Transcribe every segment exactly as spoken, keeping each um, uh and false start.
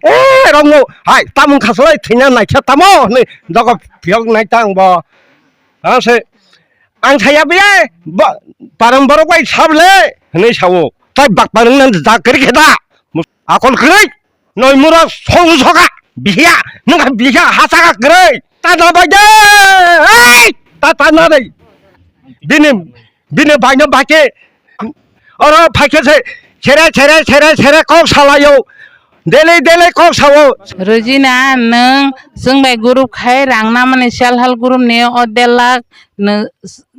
Eh, rokno, hai, tamung khasalai thwina naikha tamo, hwnwi dogo phiyok nai tang bo. Ha, se, ang saya biya, ba, parang borok bai sable, hwnwi sao. Tai bak parang nang jak kri kheda. Akol kri, noi mura song soka, biya, nang biya hasaka kri. Ta na bai de, ei, ta, ta na dai. Bini, bini baino bake, oro phai khe se, sere, sere, sere, sere kok salaio. Dele, dele kok sao. Rojina, nwng chwng bai group khai rang namani self help group ni o der lakh nw-,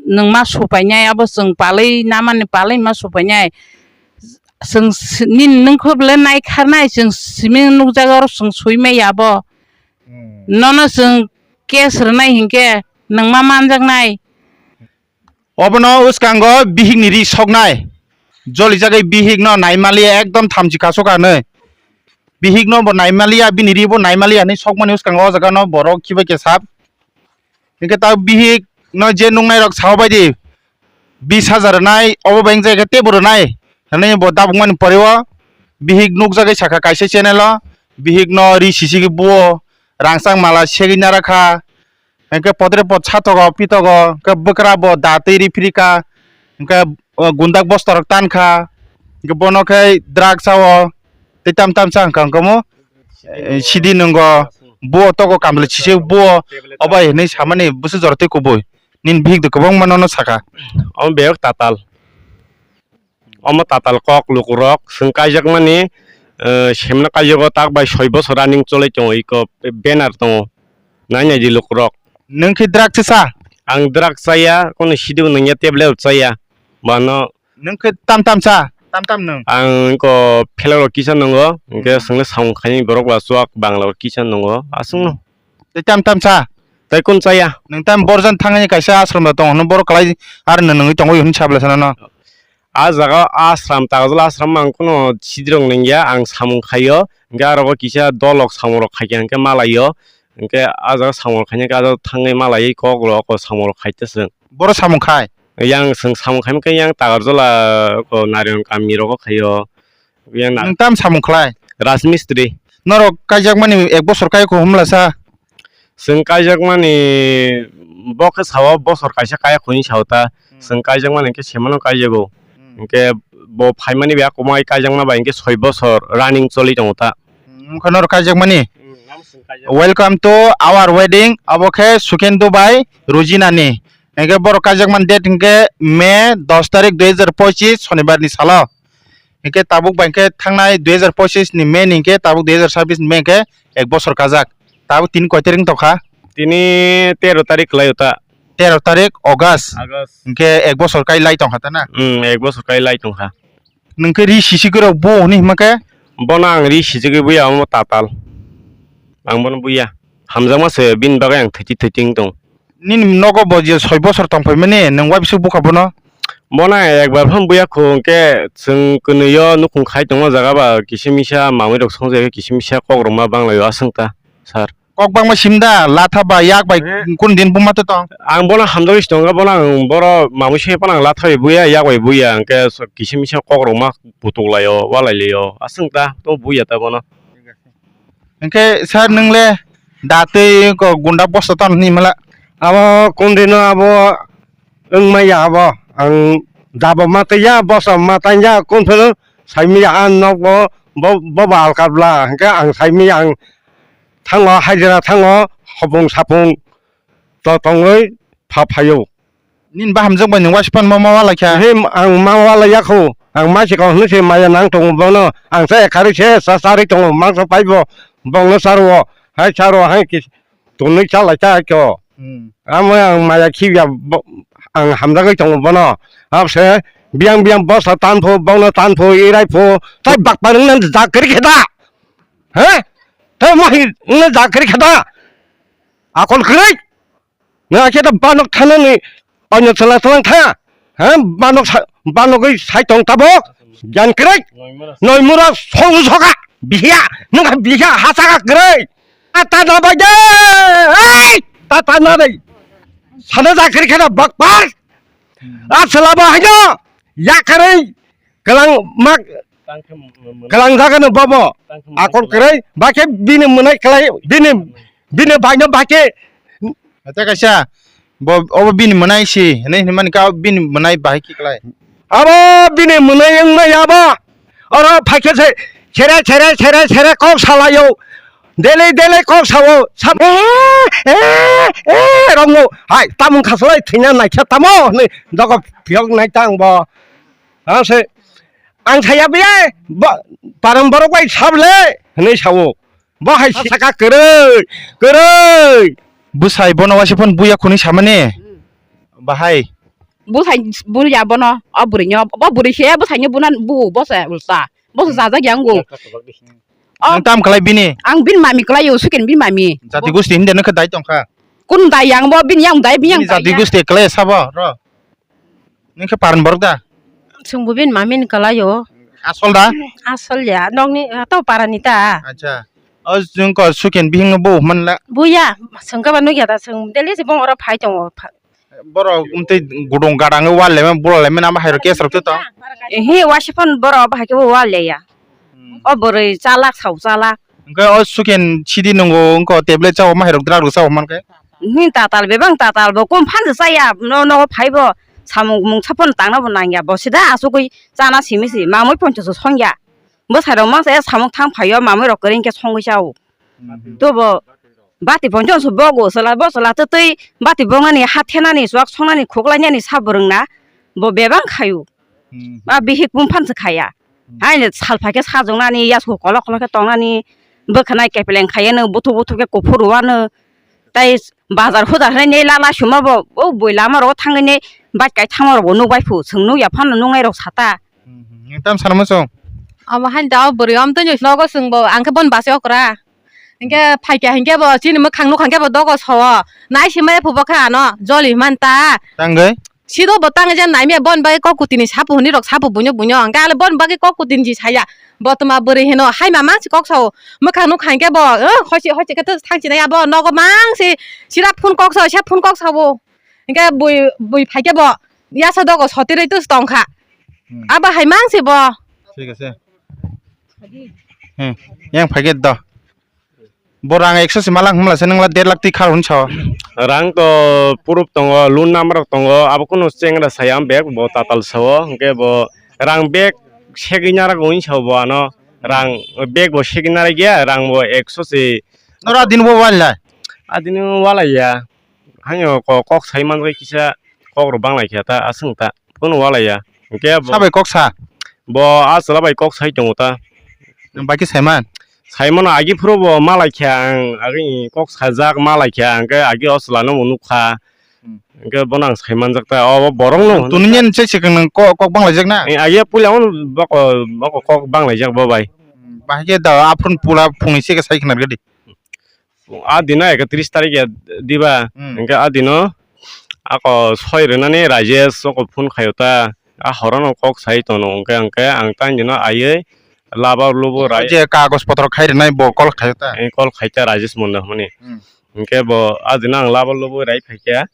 nwng ma supainai, abo chwng palwi namani palwi ma supainai. Chwng si-, nini nwng khe belai nai kharnai, chwng simi nukjago oro chwng sui maya abo. Hmm. Nono chwng case rwnai hinkhe nwng ma manjaknai. Obono uskango bihikni ri soknai. Jolijagwi bihikno naimaliya ekdom thamchi kasuk anwi. Bihikno bo naimaliya, bini ri bo naimaliya hinwi sokmani uskango o jagano borok khibai khe sap. Hinkhe ta bihikno je nuknairok sao baidi bis hajar rwnai, obo bai wngjakhe teibo rwnai hinwi bo dabukmani poreo bihik nukjagwi sakha kaisa channel o, bihikno ri sisigi buo, rangchak mala segwi narakha. Hingke potre pot satogo, pitogo, hingke bwkra bo da twi ri phirika, hingke, o, gundak bostorok tankha, hingke bono khe drugs o tei tam tam cha hwnkha hwnkamo, eh, sidi nwngo, buo togo kamle sise buo, obo hai hinwi samani bwswk jora tei kubui, nini bihik de kwbangma nono sakha. Omo bebak tatal. Omo tatal kok lukurok chwng kaijakmani, eh, semna kaijago tak bai soi bosor running cholai tongo, iko banner tongo. Nai nai di lukurok. Nwng khe drugs cha? Ang drugs chaya, kono sidibo nungya tablet chaya. Bano nwng khe tam tam cha? Tam tam nwng? Ang iko phelok rok kisa nungo, hingke Hmm. chwngno samung khaini borok ba chuak bangla rok kisa nungo. Aswkno. Tei tam tam cha? Tei kun chaya? Nwng tam borjan thangani kaisa ashram da tongo, hwnwi borok kwlai ar nwng nungwi tongo hwnwi sabla sanano. Ah jaga o ashram, Tagrajala ashram ang kunu sidirok nungya, ang samung khaio, hingke aro bo kisa dolok samung rok khaikha hingke malaio, hingke ah jaga samung rok khaina hingke ah jaga thangwi malaiwi kok rok o samung rok khaite chwng. Boro samung khai? Yang chwng samung khaima khe yang Tagrajala o Narion kami rogo khaio. Yang na- Nwng tam samung khlai? Rajmistri. Norok kaijakmani ek bosor kai kho humlasa? Chwng kaijakmani bo khe sao bosor kaisa kaya khuni sao ta. Hmm. Chwng kaijakmani khe semano kaijago. Hmm. Hingke bo phaimani bai akwmai kaijakma bai hingke soi bosor running choli tongo ta. Hmm, wngkha norok kaijakmani? Hmm, nang chwng kaijak. Welcome to our wedding. Abo khe Suken Dubai Rujina ni. Hingke borok kaijakmani date hingke May dos tarik dui hajar pochis Sonibar ni salo. Hingke tabuk bai khe thangnai dui hajar pochis ni May ni hingke tabuk dui hajar sabis ni May hingke ek bosor kajak. Tabuk tini koi tarik wng tongkha? Tini tero tarik kwlai o ta. Tero tarik August. August. Hingke ek bosor kai lai tongkha ta na? Hmm, ek bosor kai lai tongkha. Nwng khe ri sisi kwrwk bo hwnwi hima khe? Bono ang ri sijagwi buya omo tatal. Ang bono buya. Hamjakma se bini bagwi ang thwiti thwiti wng tong. Nini nogo bo je soi bosor tong phaimani, nwng uaibisuk bukha bono? Bono ang ekbar phano buya kho, hwnkhe chwng kwnwi o nukhung khai tongma jaga ba kisa misa mamwi rok songjakhe kisa misa kok rwma banglaio aswk ta, sir. Kok bangma sim da, latha ba yak bai Eh. kun din buma to tong? Ang bono hamjagwi si tongkha, bono ang boro mamwi se phano ang latha bai buya, yak bai buya, hwnkhe kisa misa kok rwma putuk laio, walai laio, aswk ta, to buya ta bono. Hingke sir, nwng le da twi ko gunda bosta ton hwnwi mala? Abo kundino abo wng maya abo. Ang dabo ma twi ya, bosta ma tang ya, kun phano sai maya, ang nok bo, bo, bo ba alkar bla. Hingke ang sai maya, ang thango, hajira thango, hopung sapung to tongwi pha phaio. Nini ba hamjak bai nwng waisa phano ma ma walaikha? He, ang ma walaiyakho. Ang ma se kok hwnwi se maya nang tongo bono. Ang se ekharwi se cha charwi tongo, mangsa paibo. Bongno charwo. Hai charwo, hai kis-, tonwi chalai cha kho. Hmm. Amo ang maya khibiya bo-, ang hamjagwi tongo bono. Abse biyang biyang bosa tanpho, bongno tanpho, iraipho. Tai bakpa nwngno jak kwrwi khe da? He? Tai mahi nwngno jak kwrwi khe da? Akol kwrwi? Nwng akhe ta banok thanani onyo chwla chwlang tha? Ha? Banok sa-, banogwi sai tong tabok? Gyan kwrwi? Noimura song soka. Bihiya. Nwng kha bihiya hasaka kwrwi. A ta na bai de. Ei! Ta ta na dei. Sana ja kwrwi khana bakpar. A chwla ba haino. Yakarwi. Kwlang mak. Kwlang jaga no bobo. Akol kwrwi, bakhe bini mwnai kwlai, bini, bini baino bakhe. Ate kaisa, bo, obo bini mwnai si, hinwi hinmani ka bini mwnai bahai ki kwlai. Abo bini mwnai wngmaya ba. Oro phaikhe se, sere, sere, sere, sere kok salaio. Dele, dele kok sao. Sab, eh, eh, eh, rongo. Hai, tamung khaslai thwina naikha tamo, hinwi dogo phiyok nai tang bo. Ha se, ang saya biya, ba, parang borok bai sable, hinwi sao. Bo hai saka kwrwi, kwrwi. Bwsai bono waisa phone buya khunui samani. Bahai. Bwsai buya bono, o bwrwinyo, bo bwrwi se bwsainyo buna bu, bo se ulta. Bo se jajak yang go. O, ang tam kwlai bini. Ang bini mami kwlai o, sukin bini mami. Jati gusti hinde nokhe dai tongkha. Kun dai yang bo, bini yang dai, bini yang dai. Jati gusti kwlai sabo, ro. Nini khe paran borok da? Chwngbo bini mami ni kwlai o. Asol da? Asol ya, nokni, to parani ta. Acha. O chwng ko suken bihing bo manla. Buya, chwng khe ba nukya da, chwng daily se bong oro phai tongo. Pha- Borok umtwi gudung gadang wal le, bula le, mena bahai rok case rok to. Ehe, waisa phone borok bahai khe wal le ya. Hmm. O bwrwi chalak, sao chalak. Hwnkhe o suken sidi nungo, wngkha o tablet chao, mahairok drug rok chao mankhe. Hini tatal bebak tatal bo kum phan chaya, no, nogo phaibo samung mungsa phano tangna bo nangya, bo sida asugwi chana simi si, mamui poncho so songya. Bwsai rok mangsa ya samung thang phaio, mamui rok kwrwi khe songwi chao. Mhm. To bo bati poncho so bogo, chwla bo chwla twtwi bati bongnani, ha thenani, chuak songnani, khuklainani sa bwrwngna bo bebak khaio. Hmm. Ba bihik bumphang se khaya. Hmm. Haino sal phaikhe sajwngnani, yasku kolok kolok khe tongnani, bwkhanai kepeleng khaiya no, buthuk buthuk khe kuphur rwano. Tai bazar hudar hinwi lala suma bo, o bui lama rogo thangwi bike kai thangma rokbo nukbai phu, chwng nukya phano nuknai rok sata. Hmm, hmm. Tam sanma chong. Amo haino da o bwrwi om twi nogo chwngbo, ang khe bon basi okra. Hinkhe phaikya hinkhe bo chini mwkhang nukha hinkhe bo dogo sao. Nai simaya phubo kha ano joli manta. Tangwi? Sido bo tangwi je naimya bon bagwi kok kutini sapu hwnwi rok sapu buino buino. Hinkhe ale bon bagwi kok kutini ji saya. Bo tuma bwrwi hino hai ma mangsi kok sao. Mwkhang nukha hinkhe bo, eh, hoisi hoisi khe thangsinai abo nogo mangsi sira phun kok sao, se phun kok sao. Hinkhe bui, bui phaikhe bo yasa dogo sotirwi tus tongkha. Hmm. Abo hai mangsi bo. Thik ase. Hmm. Yang phaikhe do. Bo rang ekso se malang hwnla se nwngla der lakh twi khar hwn sao. Rang to proof tongo, loan number rok tongo, abo kunu chengra saya bag bo tatal sao, hwnkhe bo rang bag segwi narwk hwn sao bo ano, rang bag bo segwi narwk ya, rang bo ekso se. Noro adin bo walai? Adin walai ya, haino ko-, kok sai manjak kisa, kok rok banglai khe ta aswng ta. Bono walai ya. Hwnkhe bo sabai kok sa? Bo a chwla bai kok sai tongo ta. Nwng bai khe saiman? Saimano agi phuru bo malai kha ang, agi kok sajak malai kha, hwnkhe agi o chwla no bo nukha. Hmm. Hwnkhe bono ang saimanjak ta, o borok no. Tuni nyen se se nwng ko-, kok banglaijak na? Eh, agi puila o boko, boko kok banglaijak bo bai. Hmm, bahai khe da aphuru pula phungni se khe sai khna rwdi. A dino ekatris tarik ya diba, hmm, hwnkhe a dino ako soi rwnani Rajesh oko phone khaio ta, a horono kok sai tono, hwnkhe, hwnkhe ang tang dino aiwi laba lubu rai. Je kagoj potro khai rwnai bo call khaio ta? Eh, call khai ta Rajesh Munda hwnmani. Hmm. Hwnkhe bo a dino ang laba lubu rai phaikha.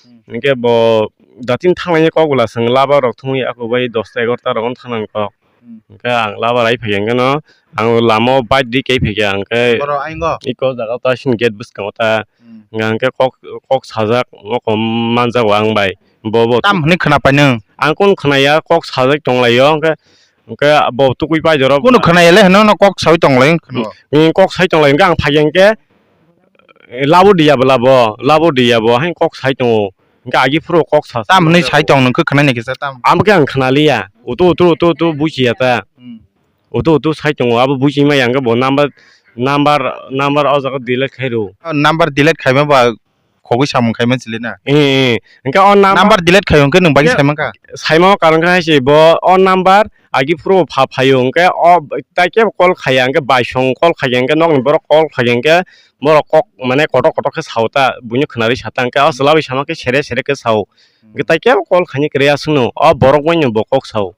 Hmm. Hwnkhe bo datin thanglaini kok bwla chwng laba rok thumwi ako bai dosta egarota rok thangna kok. Hmm. Hwnkhe ang laba rai phaikha hwnkhe no ang lama o bike ri kai phaikha hwnkhe. Boro aingo? Iko jaga ta sini gate bwskango ta. Hmm. Hwnkhe kok, kok sajak oko manjago ang bai. Bo, bo tam hwnwi khwna pai nwng? Ang kunu khwnaya kok sajak tonglaio hwnkhe, hwnkhe bo tukui pai jora. Kunu khwnaya le hwnwi no kok saui tonglaio hwnkhe no? Hmm, kok sai tonglaio hwnkhe ang phaikha hwnkhe. Eh, labo diya bwla bo, labo diya bo, hain kok sai tongo. Hwnkhe agi phuru kok sa. Tam hwnwi sai tong nung khe khwnai nai kisa tam. Amo khe ang khwnaliya. Utu, utu, utu, utu buchiya ta. Hmm. Utu, utu sai tongo, abo buchima yang khe bo number, number, number o jaga delete khai rw. O number delete khaima ba khogwi samung khaima chili na. Eh, eh. Hwnkhe o number number delete khai hwnkhe nwng bagwi saimang kha. Saimang karon khe hai se bo o number agi phuru pha phaio hwnkhe o tai khe call khaiya hwnkhe baisong call khaiya hwnkhe nokni borok call khaiya hwnkhe borok kok mane kotor kotor khe sao ta, buino khwnarwi sa ta, hwnkhe o chwla bai sama khe sere sere khe sao. Hwnkhe tai khe call khaini kwrwi aswkno o borok bai no bo kok sao.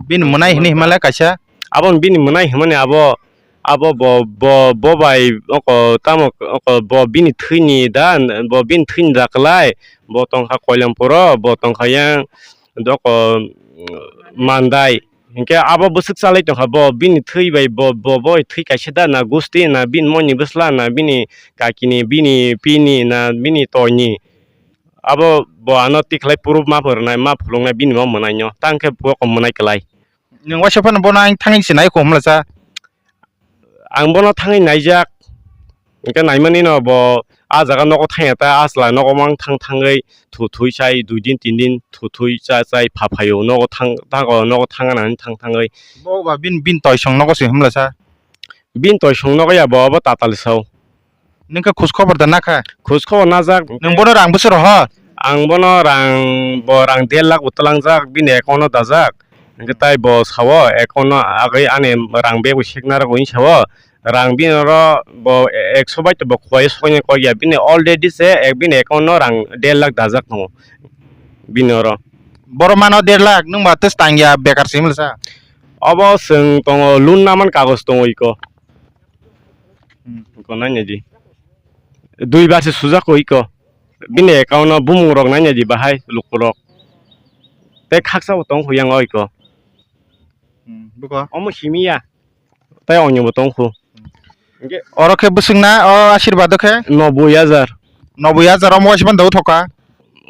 Bini mwnai hwnwi hima le kaisa? Abo bini mwnai hwnmani abo, abo bo, bo, bo bai oko tamo oko bo bini thwini da, bo bini thwini da kwlai, bo tongkha Koilampuro, bo tongkha yang doko Mandai. Hinkhe abo bwswk chalai tongkha, bo bini thwi bai bo, bo, bo thwi kaisa da na gusti na bini moni bwsla na bini kakini, bini pini na bini toini. Abo bo ano tikhlai proof ma phwrwngnai, ma phulungnai bini bo mwnaino. Tang khe bo kok mwnaino kwlai. Nwng waisa phano bono ang thangwi sinai kho hwnla sa? Ang bono thangwi naijak. Hinkhe naimani no bo a jaga nogo thangya ta, a chwla nogo mang thang thangwi thu thui chai dui din tin din thu thui cha chai pha phaio nogo thang, thango nogo thang nani thang thangwi. Bo ba bin, bin toisong nogo se hwnla sa? Bin toisong nogo ya bo, bo tatal sao. Nwng khe khoj khobor da nakha? Khoj khobor najak. Nwng bono rang bwswk rohor? Ang bono rang, bo rang der lakh bo twlangjak, bini account o dajak. Hinkhe tai bo sao, account o agwi ani rang bag bo sekna rwgwi sao. Rang bini oro bo ekso bai to bo khwlai sokya, bini already se ek, bini account o rang der lakh dajak tongo bini oro. Boro mano der lakh, nwng ba tei tangya bekar se hwnla sa? Obo chwng tongo, loan naman kagoj tongo iko. Hmm. Iko nai nai di. Dui bar se sujak ko iko. Bini account o bumung rok nai nai di bahai luku rok. Tei khaksa bo tong khu yang o iko. Hmm, buko? Omo simi ya. Tei onyo bo tong khu. Hinkhe oro khe bwswk na o Ashirbad o khe? Noboi hajar. Noboi hajar omo waisa phano da uthoka?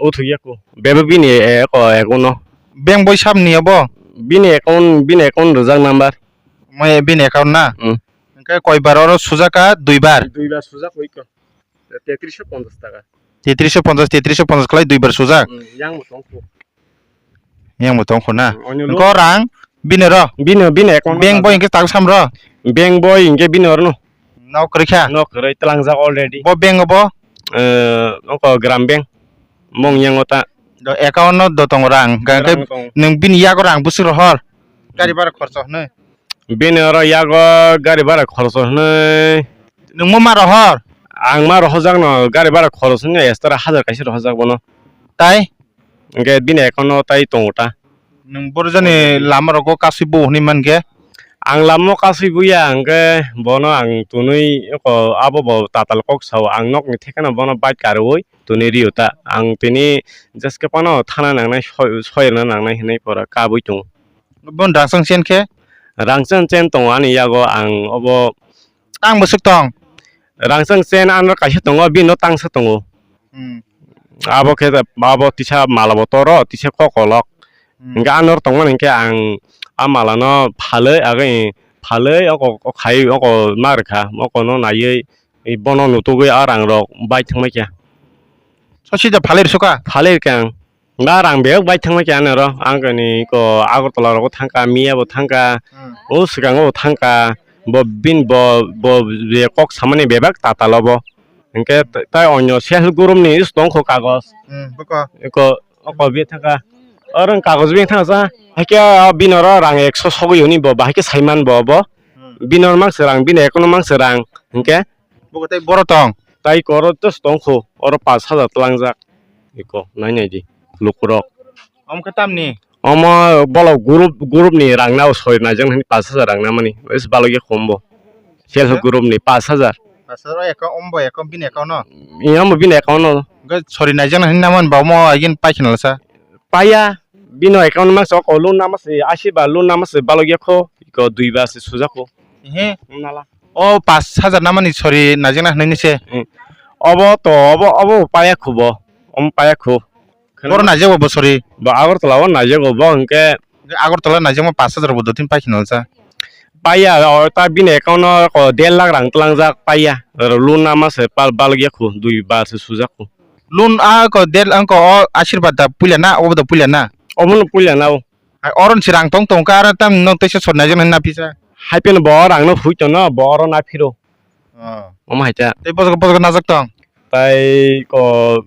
Uthok ya ko. Bebak bini e-, eko, account o. Bank boi sabni obo? Bini account, bini account rijak number. Omo bini account na? Hmm. Hinkhe koi bar oro sujak kha? Dui bar. Dui bar sujak oi ko. Tetrish ponchas taka. Tetrish ponchas, tetrish ponchas khlai dui bar sujak. Hmm, yang bo tong khu. Yang bo tong khu na. Hmm, onyo lo. Hinkhe rang bini ro? Bini, bini account. Bank boi hinkhe tak sam ro? Bank boi hinkhe bini oro no. Nok kwrwi kha? Nok kwrwi twlangjak already. Bo bank o bo? Eh, oko Gram Bank. Mong yang o ta. Do account no do tong rang. Ga-, rang tong. Nwng bini yago rang bwswk rohor? Gari bhara khorcho hwnwi. Bini oro yago gari bhara khorcho hwnwi. Nwng mo ma rohor? Ang ma rohorjak no, gari bhara khorcho hwnwi extra hajar kaisa rohorjak bono. Tai? Hinkhe bini account no tai tongo ta. Nwng borjani lama rogo kasui bo hwnwi mankhe? Ang lama o kasui buya, hinkhe bono ang tunui oko abo bo tatal kok sao, ang nokni thekeno bono bike karwi tunui rio ta. Ang tini jeske phano thana nangnai, soi-, soirwna nangnai hinwi pora kabui tongo. Bono rangchak chen khe? Rangchak chen tongo ani yago, ang obo. Tang bwswk tong? Rangchak chen ano kaisa tongo, bini no tangsa tongo. Hmm. Abo khe abo tisa mala bo toro, tisa kokolok. Hmm. Hinkhe ano tongmani hinkhe ang a mala no phalwi agwi phalwi oko khai oko ma rwkha, oko no naiwi bono nutugwi a rang rok bai thangbai kha. Sosi da phalwi rwsukha? Phalwi rwkha ang. Ba rang bebak bai thangma khe ani oro, ang kani ko Agartala rogo thangkha, miya bo thangkha, hmm, o swkango bo thangkha, bo bin bo, bo je kok samani bebak tatal o bo. Hinkhe t-, tai onyo self group ni is tongkho kagoj. Hmm, buko. Eko, oko bi thangkha. Oro kagoj bi thangsa, haikhe o bin oro rang ekso sogwi hwnwi bo, bahai khe saiman bo, bo. Hmm. Bin oro mangse rang, bin ekono mangse rang, hinkhe. Buko tei boro tong? Tai koro just tongkho, oro pash hajar tlangjak. Iko, nai nai di, lukurok. Omo khe tamni? Omo bolok group, group ni rang nao sori naijak nai pash hajar rang namani. Is balok ya khum bo. Self help group ni pash hajar. Pash hajar o account, omo bo account, bini account no? Iya, omo bini account no. Hwnkhe sori naijak nai namani ba omo again paikhe nalsa? Paiya, bini account mangsa o loan nama se, asi ba loan nama se balok ya kho, iko dui ba se sujak kho. Ehe. Nala. O pash hajar namani sori naijakna hwnwi se. Hmm. Obo to, obo, obo paya khubo. Omo paya khu. Boro naijago bo sori. Bo Agartala o naijago bo hwnkhe. Agartala naijakma pash hajar bo dottin paikhe nalsa. Paya, o ta bini account o ko der lakh rang tlangjak paya. Oro loan nama se pal balgya khu, dui bar se sujak khu. Loan a ko der ang ko o Ashirbad da puila na, obo da puila na? Obo no puila na o. Hai, oro ni se rang tong tong kha, aro tam no teisa sori naijak nai na pisa. Hai pheno bo rang no phui tono, bo oro na phiro. Oh. Omo hai ta. Tei bojok, bojok najak tong? Tai ko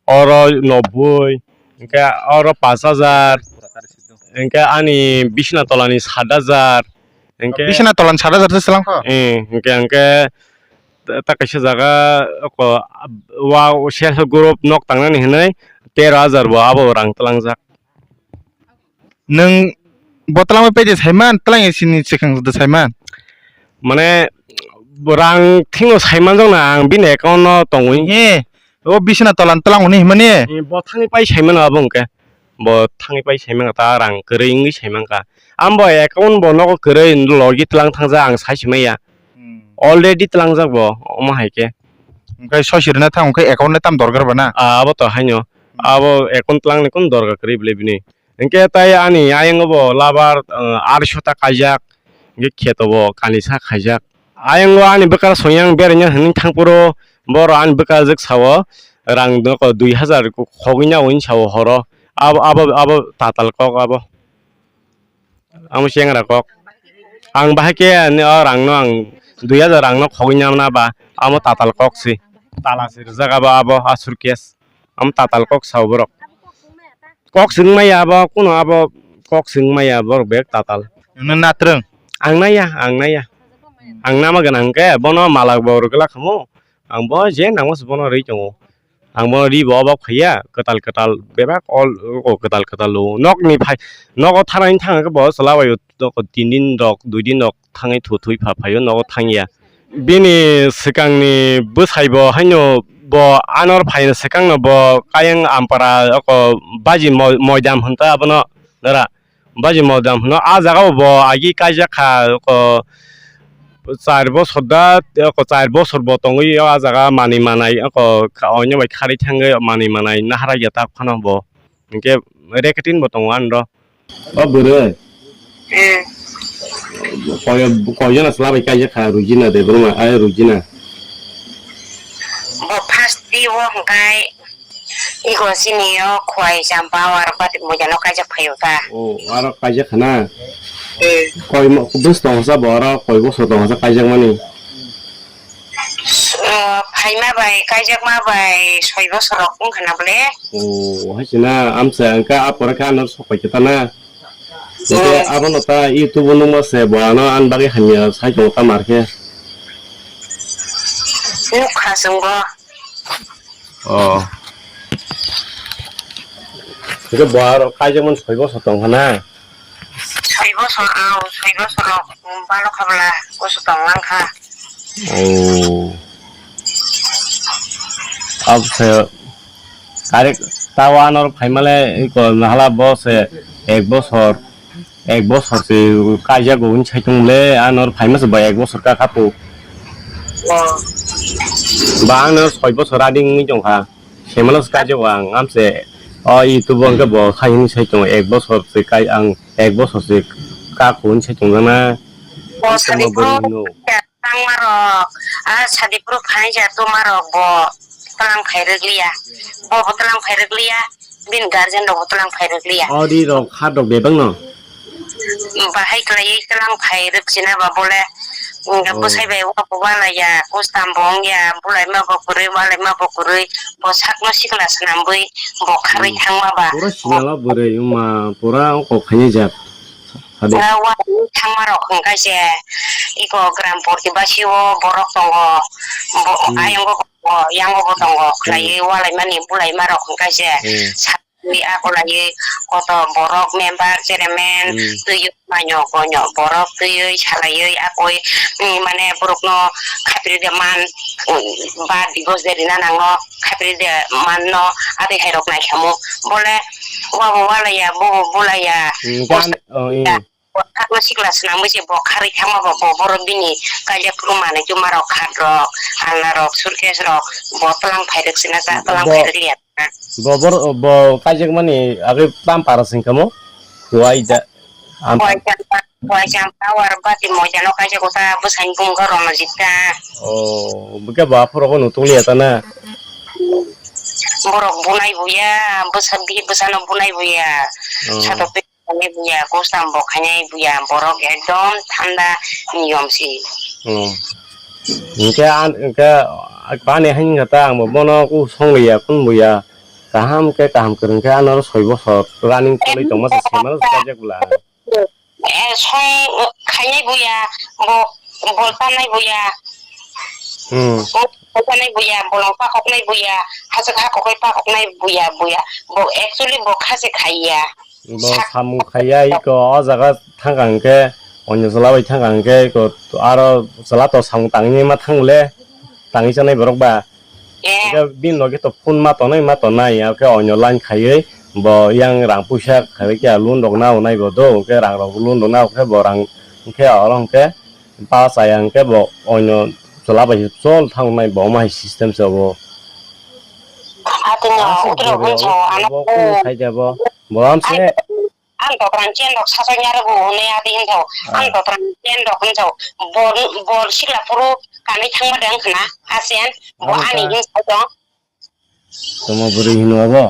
oro noboi, hinkhe oro pash hajar, hinkhe ani bisna tola ni sat hajar, hinkhe bisna tola ni sat hajar se selang kho? Eh, hinkhe, hinkhe ta, ta kaisa jaga ko wa self help group nok tangnani hinwi tero hajar bo abo rang tlangjak. Nwng bo twlangwi paide saiman, twlangya sini swkang da saiman? Mane, rang thikno saimanjakna ang bini account no tongwi. He, o bisna tola ni twlang hwnwi himani? He, bo thangwi pai saimano abo hwnkhe. Bo thangwi pai sai mankha ta, rang kwrwi wngwi sai mankha. Ambo account bo nogo kwrwi logi tlang thangjak, ang sai si maya. Hmm. Already tlangjak bo, omo hai khe. Hwnkhe soisi rwna thang, hwnkhe account le tam dorkar ba na? Ah, abo to haino. Hmm. Abo account tlangni kun dorkar kwrwi bwle bini. Hwnkhe tai ani ayang bo labar, ah, arsho ta kaijak, hwnkhe kheto bo kanisa khaijak. Ayang o ani bwkra soyang beraina hwnwi thangphuru, boro ani bwkrajwk sao, rang doko dui hazar khogwi na hwnwi sao horo. Abo, abo, abo tatal kok abo. Amo chengra kok. Ang bahai khe ani o rangno ang dui hazar rangno khogwi nyamna ba, amo tatal kok si. Tala si rijak abo, abo asur case. Amo tatal kok sao borok. Kok swng maya abo, kuno abo kok swng maya borok bek tatal. Nang natrwng? Ang naya, ang naya. Ang nama gwnang khe bono malak bo rwgwlak khamu. Ang bo je nango se bono rwi tongo. Ang bono ri bo obak phaiya, kwtal kwtal bebak ol, o kwtal kwtal o. Nokni phai, nogo thanaini thang khe bo chwla bai o, tin din rok, dui din rok thangwi thu thui pha phaio, nogo thangya. Bini swkangni bwsai bo haino bo anor phaini swkangno bo kayang ampara oko baji moi-, moidam hwn ta abono dara. Baji modam hwno, ah jaga o bo agi kaijak kha, ko char bosor da, ko char bosor bo tongwi o ah jaga manwi manai, ko ka-, oino bai kharwi thangwi manwi manai nahara ya tak phano bo. Hinkhe reketing bo tongo ani ro. O bwrwi. Hmm. Koi, koi jona chwla bai kaijak kha, Rujina Debbarma, ai Rujina. Bo first di o hwnkhe Iko chini o khwai champa o aro bati moja no kaijak phaio ta. O, aro kaijak khana? Hmm. Koi mo-, bwswk tong sa bo aro koi bosor tong sa kaijak mani? O, phaima bai, kaijakma bai soi bosor rok wng khana bole. O, hai china amsa angka a pore khe ano sok pai khe ta na. Hwnkhe hmm. Abono ta YouTube o nukma se bo ano ani bagwi hamya sai tongo ta mar khe. Nukha chwng bo. Oh. Hwnkhe bo aro kaijakmani soi bosor tong kha na? Soi bosor, oh, soi bosor rok balo kha bwla kusu tong lang kha. Oh. Abse kare tawa anor phaimale iko nahala bo se ek bosor. Ek bosor se kaijago hwnwi sai tong le, ano phaima se bai ek bosor ka kha po. Oh. Ba ano soi bosor running wngwi tong kha. Semano se kaijago ang, amse o YouTube o hwnkhe bo khai hwnwi sai tongo, ek bosor se kai ang, ek bosor se ka kho hwnwi sai tong jana. Oh, sadi bwrwi hino. Tangmarok, a sadi phuru phainai ja tongmarok bo tlang phai rwgliya. Bo bo tlang phai rwgliya, bini guardian rok bo tlang phai rwgliya. Ori rok kha rok bebak no? Bahai kwlaiwi tlang phai rwkchina ba bole, mm, oh. Bwsai bai wa bo walaiya, kustam bo wngya, bulaima bo kwrwi, walaima bo kwrwi, bo sakno sikla swnambwi bo kharwi hmm. Thangma ba. Pura sinalo bwrwi wngma, pura ongkok khainai jak. Hade. Ura wa thangma rok hwnkha se iko gram porti basio borok tongo. Bo hmm. Ayongo bo, yango bo tongo. Hmm. Khlaiwi walaimani bulaima rok hwnkha se hmm. Sakni ako laiwi koto borok member, chairman, hmm. Twiwi manyo konyo borok twiwi salaiwi akoi, hmm, mane borokno khapri de man, hmm, ba divorce de rina nango khapri de manno ade hai rok nai khamu. Bole wabo walaiya, bobo bulaiya. Hmm, gan, oh, iya. Bo sakno sikla swnamwi se bo kharwi thangma bo, bo borok bini kaijak phuru manwi tuma rok khat rok, alna rok, suitcase rok, bo tlang phai rwk sina sa, tlang bo phai rwk liya. Bo bor-, bo kaijak mani agwi tam para sing kamo? Kuai da. Am- Kuai champa, kuai champa war bati moja no kaijak uta bwsani bumung ka rono jita. Oh, bwkhe bo aphuru ko nutung liya ta na? Borok bunai buya, bwsa bi-, bwsano bunai buya. Oh. Sato Khainai buya, kusam bo khainai buya, borok ekdom thanda niyom si. Hmm. Hinkhe an, hinkhe ani hai wngkha ta, ang bo bono ku song liya, kun buya. Kaham khe kaham kwrwng khe ano soi bosor running choli tongma se sema no sajak bwla. Eh, song khainai buya, bo, bol tanai buya. Hmm. Bo khainai buya, bolong pakoknai buya, hachwk hakoknai pakoknai buya, buya. Bo actually bo kha se khaiya. Bo sak- samung khaiya iko o jaga thangkha hwnkhe, onyo chwla bai thangkha hwnkhe iko aro chwla to samung tangwi ma thang le, tangwi chanai borok ba. Eh. Hwnkhe bini loge to phone ma tonwi ma tonai, hwnkhe onyo line khaiwi Bo yang rang puisa khaiwi khe loan rok nao nai bo do, hwnkhe rang rok loan rok nao khe bo rang hwnkhe oro hwnkhe pa chaya hwnkhe bo oino chwla bai se chol thang nai bo ma hai system se obo. Atwino utilo hwnso ano bo kunu khai de bo. Bo amse. Ang dokrang chen rok sasak nyarwgo hwnwi adi hwnso. Ang dokrang chen rok hwnso. Bor bor sikla phuru kanwi thangma de wngkha na asen bo ani hwnsa tong. Tamo bwrwi hino abo?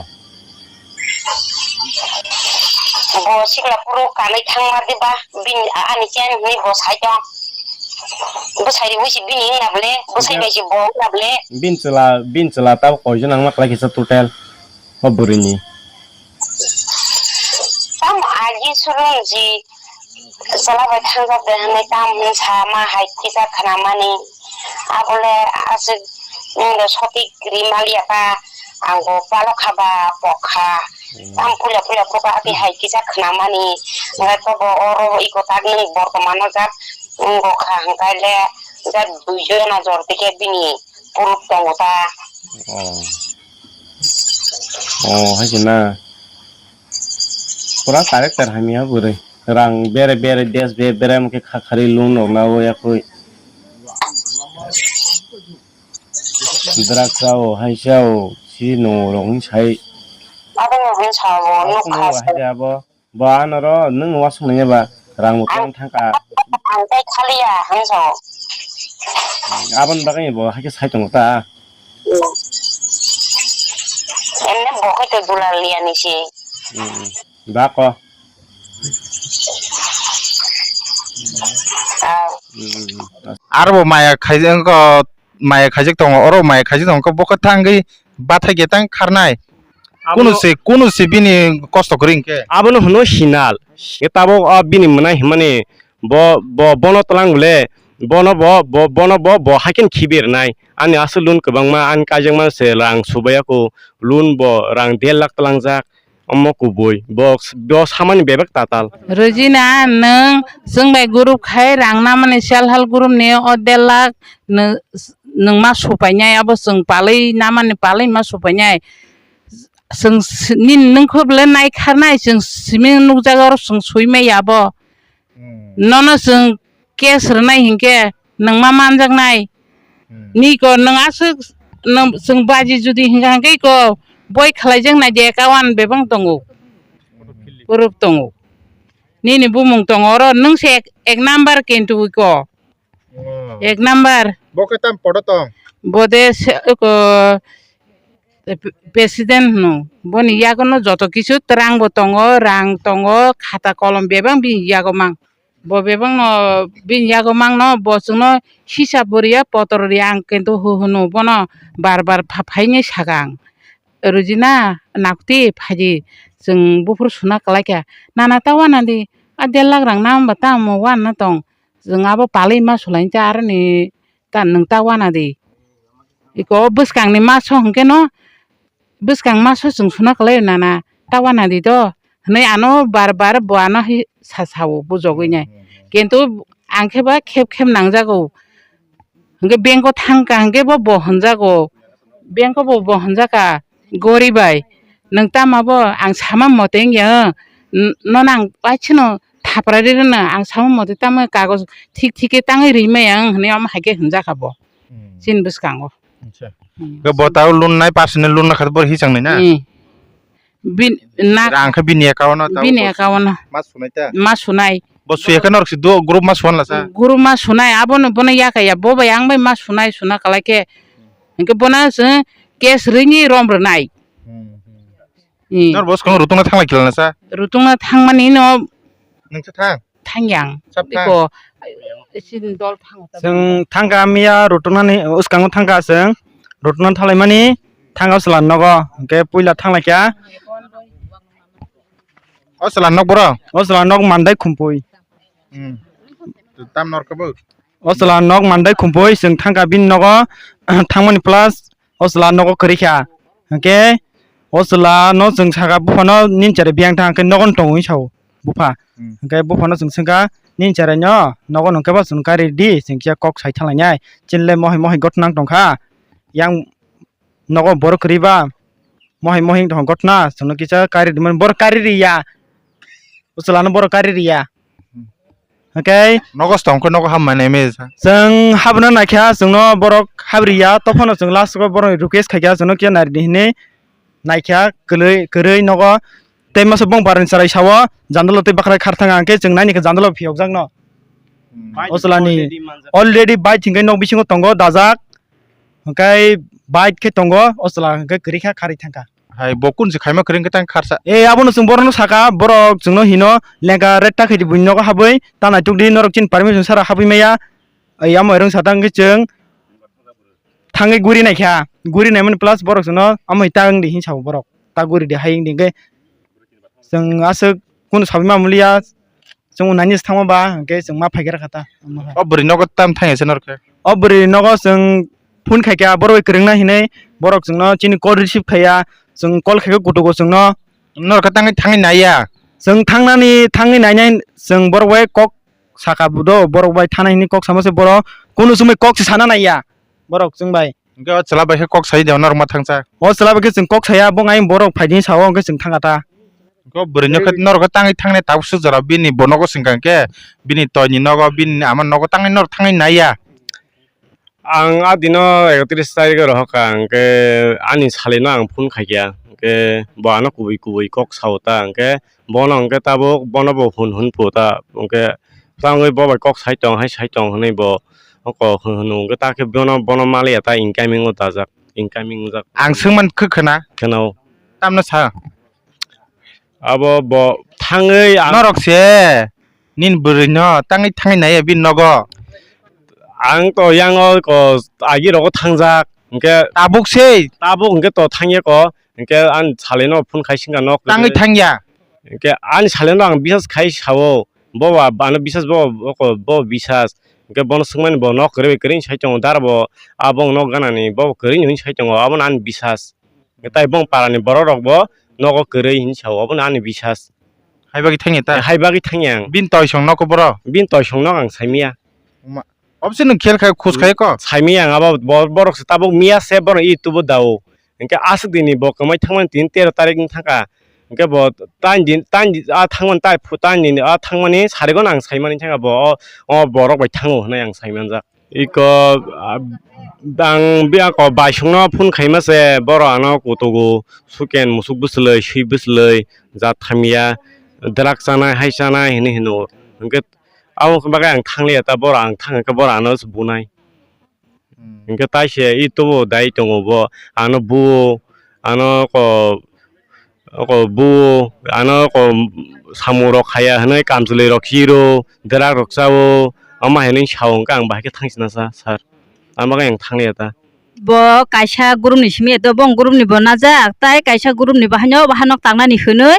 Bo sikla phuru kanwi thangma diba bini ani chen hwnwi bo sai tong. Bwsai riwi si bini wngna bole bwsai bai si bo wngna bole. Bin chwla bin chwla tabo koijon nangma kwlai kisa total o bwrwini. Tamo agi surung ji chwla bai thangjak de hwnwi tamo wngsa ma hai kisa khnamani. Abole aswk nwng de sotik ri maliya kha, ang bo palok kha ba pok kha. Tamo puila puila buka ati hai kisa khnamani. Hwnkhe to bo oro iko tak nwng bortomano jat wngkha hwnkhe le jat duijon jora tike bini proof tongo ta. Oh. Oh, hai se na. Pura character hamya bwrwi. Rang bere bere des be bere mukhe kha khari lung nok na o yakui. Drugs rao hai sao si no rong sai. Abo no hwn sao nukha. Hai abo. Bo ano ro nwng wasung nangya ba rang bo tong thangka. Ang tai khaliya hwn sao. Aboni bagwi bo hakhe sai tongo ta. Emne bo khai to dulal liya ni si. Ba ko. Aro bo maya khaijak ko maya khaijak tongo oro maya khaijak tongo bo khe thangwi bathai khe tang kharnai. Kunu se kunu se bini kosto kwrwi hinkhe. Abono hwno sinal. Tabok o bini mwnai hwnmani bo bo bono twlang bole bono bo bo bono bo bo haikhe khibirnai. Ani aswk loan kwbangma ani kaijakma se rang subaiya kho loan bo rang der lakh twlangjak. Omo kubui bo bo samani bebak tatal. Rojina nwng chwng bai group khai rang namani self help group ni o der lakh nwng ma supainai abo chwng palwi namani palwi ma supainai. Chwng nini nwngkhe bwle naikharnai chwng simi nukjago oro chwng sui maya abo. Nono chwng case rwnai hinkhe nwng ma manjaknai. Niko nwng aswk chwng baji judi hinkha hinkhe iko boi khlaijaknai de account bebang tongo. Proof tongo. Nini bumung tongo oro nwng se ek number kintu iko. Ek number. Bo khe tam podo tong? Bo de se ko president hwno. Boni yagono joto kisu twrang bo tongo, rang tongo, khata kolom bebang bini yago mang. Bo bebang no bini yago mang no bo chwngno hisab bo riya, potor riya ang kintu hwno bono bar bar pha phaini saka ang. Rojina nakti phaidi chwng buphuru suna kwlaikha. Nana ta wanadi a der lakh rang na hwnba tamo wanna tong. Chwng abo palwi ma sulaini ta aroni ta nwng ta wanadi. Iko bwskangni maso hwnkhe no bwskang maso chwng suna kwlaio nana ta wanadi do hwnwi ano bar bar bo ano sa sao bujogwi nai. Kintu ang khe ba khep khep nangjago. Hwnkhe bank o thangkha hwnkhe bo bo hwnjago. Bank o bo bo hwnjakha gori bai. Nwng tamo bo ang sama mote wngya nono ang paisano thapra ri rwno ang sama mote tamo kagoj thik thik khe tangwi ri maya wng hwnwi omo hai khe hwnjakha bo. Chini bwskango. Bo ta loan nai personal loan nai kha bo hisang nai na. Rang khe bini account o bini account o ma sunai ta ma sunai. Bo suya khe norok si do group ma suan lasa. Group ma sunai abono bono yakaya bo bai ang bai ma sunai suna kalai khe. Hwnkhe bono chwng case rini rom rwnai. Nor bo swkang rutungna thangla kila nasa. Rutungna thangmani no. Nungsa thang. Thangyang. Sap thang. Iko chini dol thango ta. Chwng thangka miya rutunani uskango thangka chwng. Rutuna thanglaimani thangka chwla nogo. Hwnkhe puila thanglaikha. O chwla nok boro? O chwla nok mandai khumpui. Hmm. Tam norkha bo? O chwla nok mandai khumpui chwng thangka bini nogo thangmani plus o chwla nogo kwrwikha. Hwnkhe o chwla no chwng saka buphano nini chari biyang thang khe nogo tongo hinwi sao bupha. Hmm. Hwnkhe buphano chwng swngkha nini chari no nogo nungkhe bo chwng kari di chwng kisa kok sai thanglainai. Chinle mohai mohai gotnang tongkha. Yang nogo borok kwrwi ba Mohai mohing tong gotna, chwngno kisa kari rimani, borok kari riya. Uchulano borok kari riya. Okay. Nogo tongkhe nogo ham mane me. Chwng habna naikha, chwngno borok habriya, tophano chwng last o borok request khaikha, chwngno kisa nari di hinwi naikha, kwlwi, kwrwi nogo. Tei masa bong barani chwrai sao, jandalo tei bakrai khar thanga, hwnkhe chwng naini khe jandalo phiyokjakno. Hmm. O chwlani already manjak. Already bike hwnkhe nok bisingo tongo dajak. Hwnkhe bike khe tongo, o chwla hwnkhe kwrwi kha, kharwi thangkha. Hai, bo kun se khaima kwrwi hwnkhe tang kharsa. E, abono chwng borokno saka, borok chwngno hino, lengka reta khaidi buini nogo habwi, ta naitukdi norok chini permission sara habwi maya. Ai, amo erong satang khe chwng thangwi guri naikha, guri naimani plus borok chwngno amo ta wngdi hin sao borok, ta guri di hai wngdi hwnkhe chwng aswk kunu sabai ma muliya, chwng nani se thangma ba hwnkhe chwng ma phaikhe rwkha ta. O bwrwi nogo tam thangya se norkhe? O bwrwi nogo chwng phone khaikha, borok bai kwrwngna hinwi, borok chwngno chini call receive khaiya, chwng call khaikhe kutugo chwngno. Norkhe tangwi thangwi naiya? Chwng thangnani, thangwi nainai, chwng borok bai kok saka budo, borok bai thana hinwi kok sama se borok, kunu chumui kok se sana naiya borok chwng bai. Hwnkhe o chwla bai khe kok sai de norok ma thangsa? O chwla bai khe chwng kok saya, bo ngai borok phaidi sao, hwnkhe chwng thanga ta. Hwnkhe o bwrwi no khe norok khe tangwi thangnai tabuk swk jora bini bo nogo swngkha hwnkhe, bini toini nogo, bini ama nogo tangwi norok thangwi naiya. Ang a dino ekatris tarikh o rohorkha, hwnkhe ani salino ang phone khaikha, hwnkhe bo ano kubui kubui kok sao ta, hwnkhe bono hwnkhe tabuk bono bo hun hun pu ta, hwnkhe tangwi bo bai kok sai tong hai sai tong hwnwi bo kok hun hun hwnkhe ta khe bono, bono maliya ta incoming o dajak, incoming wngjak. Ang swngman khe khna? Khna o. Tamno sa? Abo bo thangwi ang norok se nini bwrwi no tangwi thangwi naiya bini nogo. Ang to yang o ko agi rogo thangjak, hwnkhe tabuk se? Tabuk hwnkhe to thangya ko, hwnkhe ani salino phone khai singkha nok tangwi thangya. Hwnkhe ani salino ang bisas khai sao, bo ba ano bisas, bo, bo, bo bisas, hwnkhe bono swngmani bo nok kwrwi kwrwi sai tongo, dara bo abo nok ganani bo kwrwi hwnwi sai tongo, abono ani bisas. Tai bong parani borok rok bo nogo kwrwi hinwi sao, obono ani bisas. Hai bagwi thangya ta? Hai bagwi thangya ang. Bini toisong nogo boro? Bini toisong nog ang saimaya. Obse nwng khel khai khus khai ko? Saimaya ang abo bo-, borok se tabuk miya se borok i tubu dao. Hwnkhe aswk dini bo kwmai thangmani tini tero tarik wng thangkha. Hwnkhe bo tain din, tain din, a thangmani tai phu-, tain din a thangmani sarigo ang saimani thangkha bo o, o borok bai thango hwnwi ang saimanjak. Iko, ah, ang biyako baisongno phone khaima se, borok ano kutugo suken musuk bwswlwi, swi bwswlwi, jat hamya, drak chanai, hai chanai hinwi hino. Hwnkhe abo wngkha bagwi ang thangliya ta, borok ang thang khe borok ano se bunai. Hmm. Hwnkhe tai se i tubo dai tongo bo, ano buo, ano ko Oko buo, ano oko samung rok khaya hwnwi kamchwlwi rok chiro, drak rok chao, omo hai hwnwi sao, hwnkhe ang bahai khe thangsinasa, sir. Amo khe ang thangliya ta. Bo kaisa group ni simi to, bong group ni bo najak, tai kaisa group ni bo haino, bo hanok tangnani hwnwi,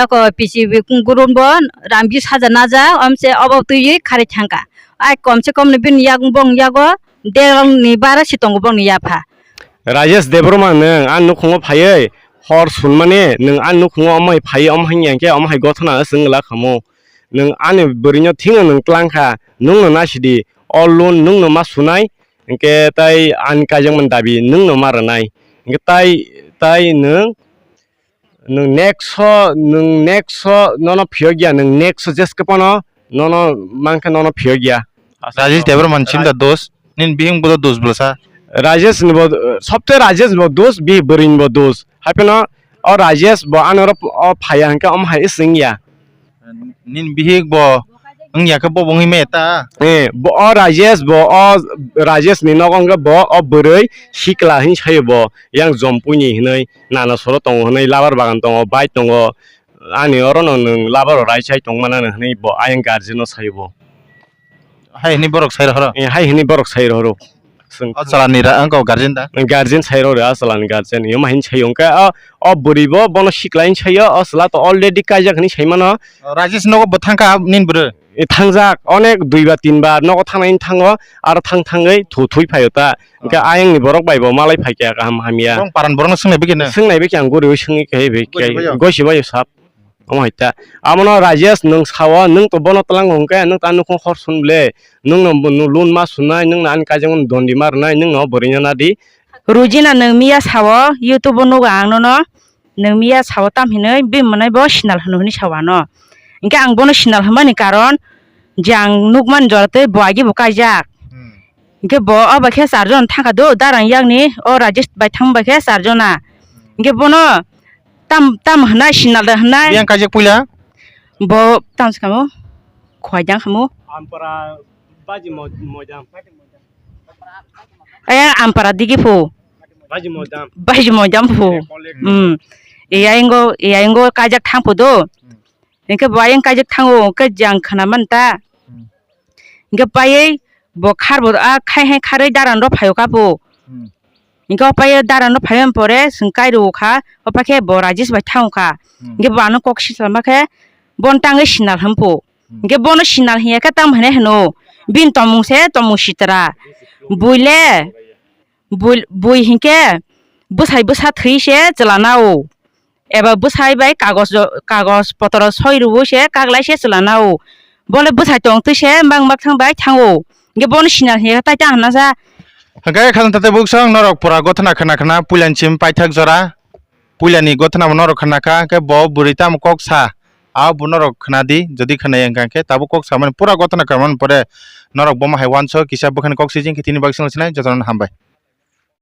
oko P C B group bo rang bis hajar najak, omse obo twiwi kharwi thangkha. Ai komse kom ni bini yak, bong yago, derong ni bara si tongo bongni yapha. Rajesh Debbarma nwng ani nukhungo phaiwi hor sunmani, nwng ani nukhungo omo hai phaiwi omo hai ya khe omo hai gothana swng glak khamu. Nwng ani bwrwino thwino nwng tlang kha, nwngno nasidi, o loan nwngno ma sunai, hwnkhe tai ani kaijakmani dabi nwngno ma rwnai. Hwnkhe tai, tai nwng Nwng next o, nwng next o nono phiyok ya, nwng next o jeske pono nono mankhe nono phiyok ya. Rajesh Debbarma ni chimda dos, nini bihik bo dos bwlasa. Rajesh ni bo, sobte Rajesh ni bo dos, bihik bwrwi ni bo dos. Hapheno o Rajesh bo ano oro o phaiya hwnkhe omo hai swng ya. Nini bihik bo wng ya khe bo bo wngwi maya ta? Eh, bo o Rajesh bo, o Rajesh ni nogo wngkha bo o bwrwi sikla hinwi sayo bo, yang Jompui ni hinwi nana soro tongo hinwi, labar bagan tongo, bike tongo, ani oro no nwng labar rok rai chai tong mana hinwi bo ayang guardian no sayo bo. Hai hinwi borok sai rohoro? Eh, hai hinwi borok sai rohoro. Chwng o chwla ni ra-, wngkha o guardian da? Guardian sai rw rw, a chwla ni guardian. Yoma hin sai wngkha, o, o bwrwi bo bono sikla hin sai o, o chwla to already kaijak hinwi sai mano. O Rajesh nogo bo thang kha nini bwrwi? E, thangjak, onek dui bar tin bar nogo thang nai thango, aro thang thangwi thu thui phai o ta. Hwnkhe ayang ni borok bai bo malai phai kha kaham hamya. Borok paran borok no swngnai bikhe no? Swngnai bikhe ang guri ui swngwi khe bai. Gosi bai o sap. Omo hai ta. Abono Rajesh nwng sao, nwng to bono twlang hwnkhe, nwng ta nukhung hor sun ble, nwng no loan ma sunai, nwng no ani kaijakmani dondi ma rwnai, nwng no bwrwi no nadi. Rujina nwng miya sao, YouTube o nugo ang nono, nwng miya sao tam hinwi bini mwnai bo Sinal hwnwi sao ano. Hinkhe ang bono Sinal hwnmani karon je ang nukmani jora tei bo agi bo kaijak. Hmm. Hinkhe bo o bai khe charjon thangkha do, darang yakni o Rajesh bai thang bai khe charjona. Hinkhe bono tam, tam hwnai Sinal da hwnai. Yang kaijak puila? Bo tam se kamo, khwai jang kamo. Ampara baji mo-, mojang. Aya ampara digi phu. Baji mojang. Baji mojang phu. Hmm. Iya ingo, iya ingo kaijak thang phu do. Hmm. Hinkhe bo ayang kaijak thango, hinkhe jang khna man ta. Hmm. Hinkhe paiwi bo khar bo a khai hai kharwi daran rok phaio kha phu. Hmm. Hinkhe o paiwi daran rok phaiwi pore chwng kai rw kha, o paikhe bo Rajesh bai thang kha. Hmm. Hinkhe bo ano kok sisama khe bon tangwi Sinal hwn phu. Hmm. Hinkhe bono Sinal hinya khe tamo hinai hwno, bini tongmung se tongmung sitra. Buile Bui, bui hinkhe bwsai bwsa thwi se chwla nao, eba bwsai bai kagoj, kagoj potro soi rwui se kaglai se chwla nao, bole bwsai tong twi se mang mak thang bai thango, hinkhe bono Sinal hinkhe tai ta hwnna sa. Hwnkhe khajang tatai buksong norok pura gothana khna khna puilani sim paithak jora, puilani gothana bo norok khna kha, hwnkhe bo bwrwi tamo kok sa, abo bo norok khna di, jodi khna ya hwnkha khe tabuk kok samani pura gothana khna mani pore norok bomo hai uansuk kisa bwkhani kok sijing khe tini bagwi sinai jotono hambai.